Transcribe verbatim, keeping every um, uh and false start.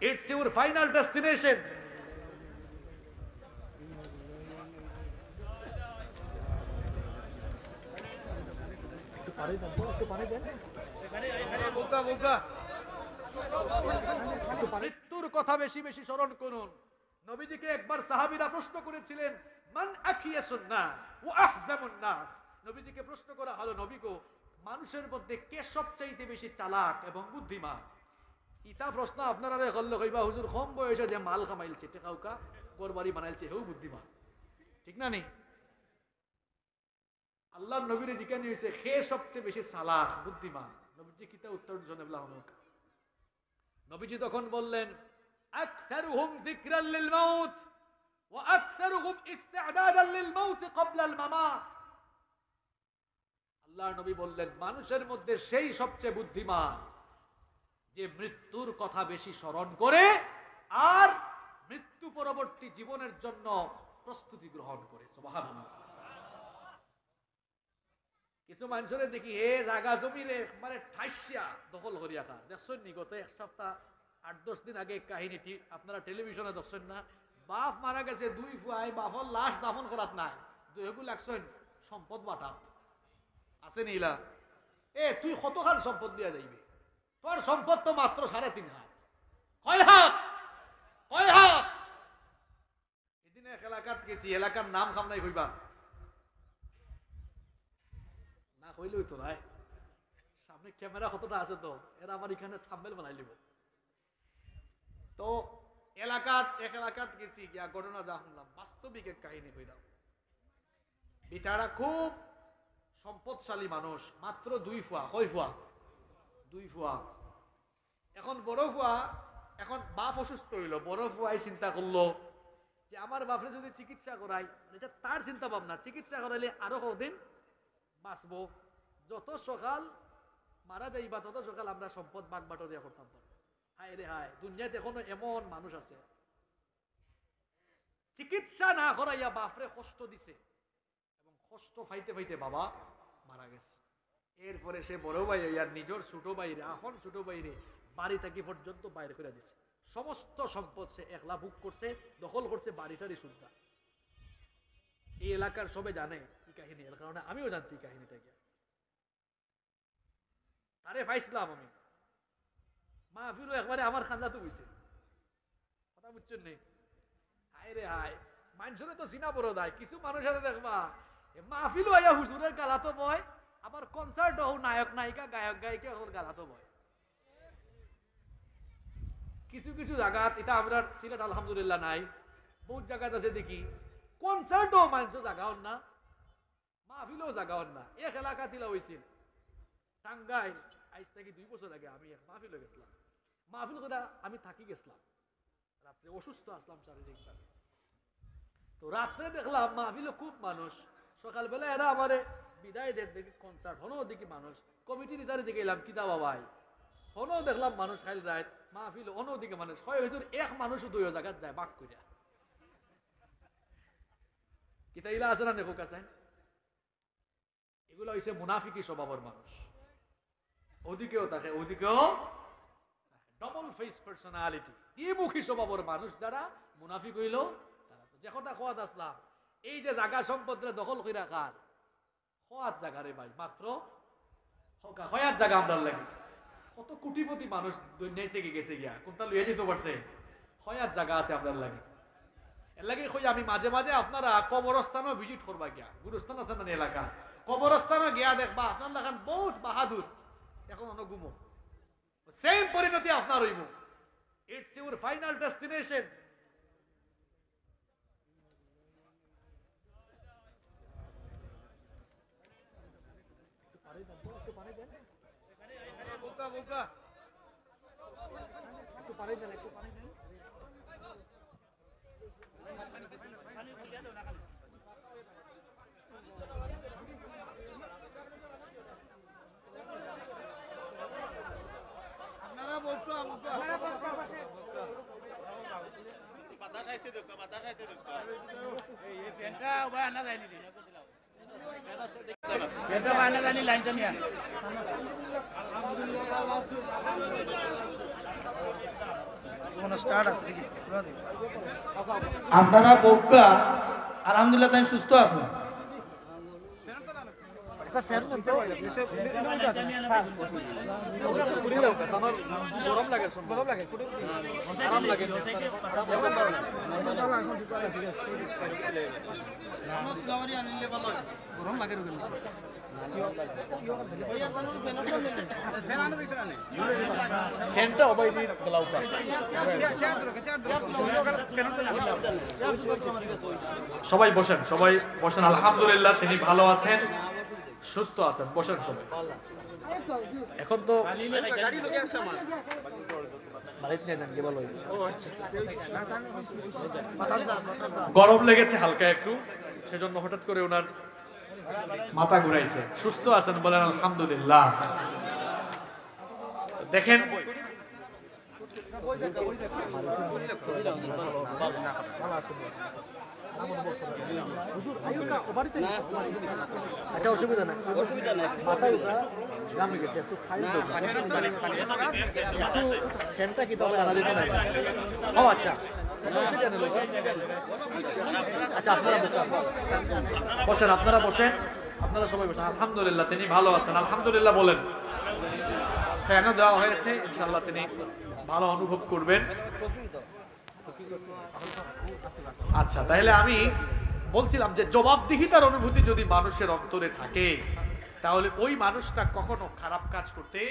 It's your final destination. মৃত্যুর কথা বেশি বেশি স্মরণ করুন। নবীজিকে একবার সাহাবীরা প্রশ্ন করেছিলেন, "মান আখিয়াসুন নাস ওয়া আহজামুন নাস?" নবীজিকে প্রশ্ন করা হলো, "নবী গো, মানুষের মধ্যে কে সবচাইতে বেশি চালাক এবং বুদ্ধিমান?" ইতা প্রশ্ন আপনারারে করলে কইবা, "হুজুর, কম বয়সে যে মাল কামাইলছে, টেকাউকা, ঘর বাড়ি বানাইলছে, হেউ বুদ্ধিমান।" ঠিক না নি? আল্লাহর নবীরে জিকানি হইছে, "কে সবচেয়ে বেশি চালাক, বুদ্ধিমান?" নবীজি কিতা উত্তর দিছইন, এবলা হুনউক্কা। নবীজি তখন বললেন, "আকসারুহুম যিকরাল লিল মাউত ওয়া আকসারুহুম ইস্তিদাদাল লিল মাউতি ক্বাবলাল মামাত।" আল্লাহর নবী বললেন, "মানুষের মধ্যে সেই সবচেয়ে বুদ্ধিমান, যে মৃত্যুর কথা বেশি স্মরণ করে আর মৃত্যু পরবর্তী জীবনের জন্য প্রস্তুতি গ্রহণ করে।" সুবহানাল্লাহ। কিছু মানুষরে দেখি, হে জাগা জমিরে একবারে ঠাইসা দখল করিয়া খার। দেখছইন নি, গত এক সপ্তাহ, আট দশ দিন আগে কাহিনীটি আপনারা টেলিভিশনে দেখছইন না? বাপ মারা গেছে, দুই ফুয়ায় বাপর লাশ দাফন করাত নাই, দুইগু লাগছইন সম্পদ বাটাত। আছে নি ইলা? এ, তুই কতখান সম্পদ দিয়া যাইবে? তোর সম্পদ তো মাত্র সাড়ে তিন হাত। কয় হাত? কয় হাত? এদিন এক এলাকাত গেছি, এলাকার নাম খাম নাই কইবা। না কইলে অইতো নায়। সামনে ক্যামেরা কতটা আছে তো, এরা আবার ইখানে থাম্বনেইল বানাই লিবো। তো এলাকাত, এক এলাকাত গেছি, গিয়া ঘটনা যা হুনলাম, বাস্তবিক এক কাহিনী কইলাম। বেচারা খুব সম্পদশালী মানুষ, মাত্র দুই ফুয়া। কয় ফুয়া? দুই ফুয়া। এখন বড় ফুয়া, এখন বাপ অসুস্থ অইলো, বড় ফুয়ায় চিন্তা করলো যে আমার বাপরে যদি চিকিৎসা করাই, ইটা তার চিন্তা ভাবনা, চিকিৎসা করাইলে আরো কদিন বাঁচবো, যত সকাল মারা যাইবা তত সকাল আমরা সম্পদ ভাগ বাটোয়ারা করতাম পারবো। হায় রে হায়, দুনিয়াত এখনো এমন মানুষ আছে, চিকিৎসা না করাইয়া বাপরে কষ্ট দিছে, এবং কষ্ট পাইতে পাইতে বাবা মারা গেছে। এরপরে সে বড় ভাই অইয়া নিজর ছোট ভাইরে, আপন ছোট ভাইরে বাড়ি থাকি পর্যন্ত বাইর করিয়া দিছে। সমস্ত সম্পদ সে একলা ভোগ করছে, দখল করছে, বাড়ি টাড়ি সুদ্ধা। এই এলাকার সবে জানে এই কাহিনী, এর কারণে আমিও জানছি এই কাহিনীটা গিয়া। তারে পাইছিলাম আমি। মাহফিলও একবারে আমার খান্দাত বইছে। কথা বুঝছইন নি? হায় রে হায়, মানষরে তো চিনা বড় দায়। কিছু মানুষ আছে দেখবা, এ মাহফিলও আইয়া হুজুরের গালাতো বয়, আবার কনসার্টও নায়ক নায়িকা, গায়ক গায়িকা অকলর গালাতো বয়। কিছু কিছু জাগাত, ইটা আমরার সিলেট আলহামদুলিল্লাহ নাই, বউত জাগাত আছে দেখি, কনসার্টও মানষর জাগা অর না, মাহফিলও জাগা অর না। এক এলাকাত ইলা অইছিল, টাঙ্গাইল, আইজ থাকি দুই বছর আগে আমি এক মাহফিলো গেছলাম। মাহফিল কইরা আমি থাকি গেছলাম, রাত্রে অসুস্থ আছলাম শারীরিকভাবে। তো রাত্রে দেখলাম মাহফিলো খুব মানুষ, সকালবেলা এরা আমারে বিদায় দের দেখি কনসার্ট, হনো দেখি মানুষ, কমিটির ইতারে জিগাইলাম, "কিতা বা ভাই?" হনো দেখলাম মানুষ, কাইল রাইত মাহফিল, হনো দেখি মানুষ, কয়, "হুজুর, এক মানুষ দুই জাগাত যায় ভাগ করিয়া।" কিতা ইলা আছে না দেখো কাছে? এগুলা অইছে মুনাফিকি স্বভাবর মানুষ। ওদিকেও থাকে, ওদিকেও থাকে। Double face personality, দ্বিমুখী স্বভাবর মানুষ যারা মুনাফিক অইলো, তারা তো যে কথা কওয়াত আছলাম, এই যে জাগা সম্পদরে দখল কইরা খার, কওয়াত জাগা রে ভাই, মাত্র কওয়াত জাগা আমরার লাগি। কত কোটিপতি মানুষ দুনিয়া থাকি গেছে গিয়া, কুনটা লইয়া যাইতো পারছে? কওয়াত জাগা আছে আমরার লাগি। এর লাগি কই আমি মাঝে মাঝে আপনারা কবরস্থানও visit করবা গিয়া, গুরুস্থান আছে না নি এলাকা, কবরস্থানও গিয়া দেখবা আপনার লাখান বউত বাহাদুর, এখন অনো ঘুমো। Same পরিণতি আপনার অইবো। It's your final destination. একটু পানি দেন তো, একটু পানি দেন। একটু পানি দেন, একটু পানি দেন। আপনারা বউক্কা, বউক্কা। বাতাস আইতে দেউক্কা, বাতাস আইতে দেউক্কা। এই, এই ফ্যানটা ভাই আনা যায়নি রে। ফ্যানটা ভাই আনা যায়নি, লাইনটা নিয়া। আলহামদুলিল্লাহ। কোনো স্টার্ট আছে দেখি, খোলা দেখি। আপনারা বউক্কা আলহামদুলিল্লাহ তাইন সুস্থ আছইন। সবাই বসেন, সবাই বসেন। আলহামদুলিল্লাহ, তিনি ভালো আছেন, সুস্থ আছেন। বসেন সবাই। এখন তো গরম লেগেছে হালকা একটু, সেজন্য হঠাৎ করে ওনার মাথা ঘুরাইছে। সুস্থ আছেন বলেন আলহামদুলিল্লাহ। দেখেন, আচ্ছা, অসুবিধা নাই, অসুবিধা নাই। মাথা উঠা, ঘামে গেছে, একটু খাই দাও। একটু ফ্যানটা কি তবে আনা যেতে পারে? ও আচ্ছা, অক্সিজেন হলো। আচ্ছা, আপনারা বসেন, বসেন, আপনারা বসেন, আপনারা সবাই বসেন। আলহামদুলিল্লাহ, তিনি ভালো আছেন। আলহামদুলিল্লাহ বলেন। ফ্যানও দেওয়া হয়েছে, ইনশাআল্লাহ তিনি ভালো অনুভব করবেন। আচ্ছা, তাহলে আমি বলছিলাম যে জবাবদিহিতার অনুভূতি যদি মানুষের অন্তরে থাকে, তাহলে ওই মানুষটা কখনো খারাপ কাজ করতে